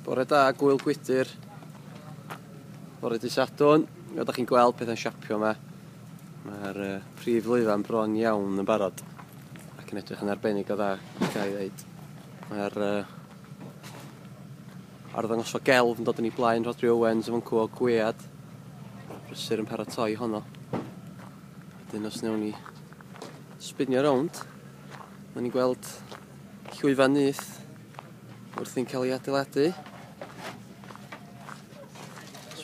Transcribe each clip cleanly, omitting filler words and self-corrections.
Bore da, Gwyl Gwydyr. Bore dy Sadwrn. Fel ydych chi'n gweld pethau'n siapio yma. Mae'r prif lwyfan bron iawn yn barod. Ac yn edrych yn arbennig o dda, ga i ddeud. Mae'r arddangosfa gelf yn dod yn ei blaen, Rhodri Owens yn fancw o gwead. Brysur yn paratoi honno. Wedyn os wnawn ni spinio rownd, wnawn ni gweld llwyfan nyth wrthi'n cael ei adeiladu.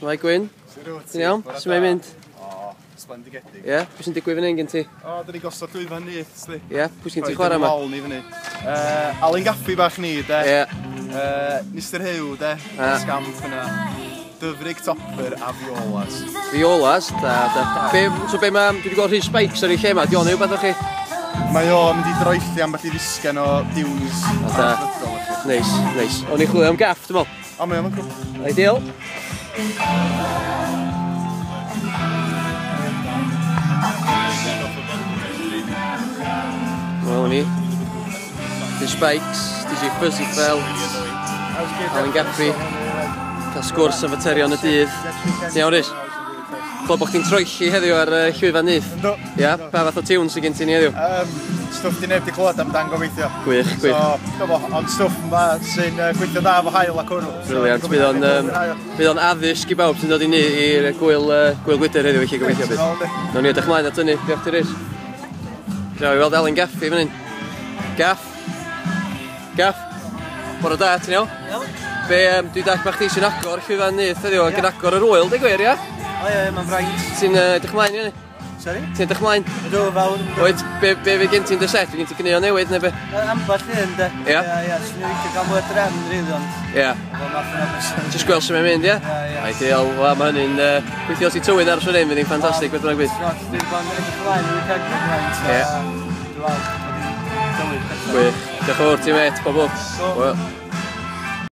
Shwmae Gwyn? Ti'n iawn? Sut mae'n mynd? O, sblendigedig. Ie? Yeah? Pwy sy'n digwydd fan hyn gen ti? O, dyn ni gosod llwyfan nyth, sdi. Ie? Yeah? Pwy sy'n ti chwarae yma? Wal ni fyny. Alun Gaffi bach ni, de. Ie. Yeah. Mr Huw, de. Scamp yna. Dyfrig Topper a Violas. Violas, da, da. Be, so be ma, dwi wedi gweld rhai spikes ar ei lle ma, di o'n rhywbeth o chi? Mae o'n mynd i droelli ambell i ddisgen o dunes. Da. Neis, neis. O'n i'n chwilio am gaff, dwi'n meddwl. O, mae o'n cw. Ideal. Wel ni. The Spikes, DJ Fuzzy Felt, Alan Gaffi. Cael sgwrs am faterion y dydd. Ti'n iawn, Rhys? Clywed bod chdi'n troelli heddiw ar llwyfan nyth. Yndw. Ia, pa fath o tiwn sydd gen ti ni heddiw? Stwff di neb di clywed amdan gobeithio. Gwych, gwych. So, dyma, ond stwff yma sy'n gweithio dda efo haul a cwrw. So, Brilliant, bydd o'n addysg i bawb sy'n dod i ni i'r gwyl, gwyl Gwydyr heddiw, felly gobeithio bydd. Nawn ni edrych mlaen at hynny, diolch ti Rhys. Draw i weld Alun Gaffi fan hyn. Gaff. Gaff. Bore da, ti'n iawn? Iawn. Be, dwi dall bach chdi sy'n agor llwyfan nyth heddiw ac yn agor yr wyl, deu gwir, ia? O ie, mae'n fraint. Ti'n edrych mlaen i hynny? Sorry? Ti'n edrych mlaen? Ydw, fawr. Oed, be fydd gen ti'n dy set? Fydd gen ti gyneuon newydd neu be? Ambell un, de. Ie? Ie, ie, swn i'n licio gael mwy o drefn, rili, ond... Ie. Efo math yna beth. Jyst gweld sut mae'n mynd, ie? Ie, ie. Ideal, wel, mae hynny'n gweithio os i tywydd ar fan hyn, fydd hi'n ffantastig, beth bynnag bydd. Dwi'n bod yn edrych ymlaen i weekend yn ymlaen, so... Ie. Dwi'n falch bod hi'n tywydd pethau. Gwych. Diolch yn fawr ti, mate, pob lwc. So. Wel.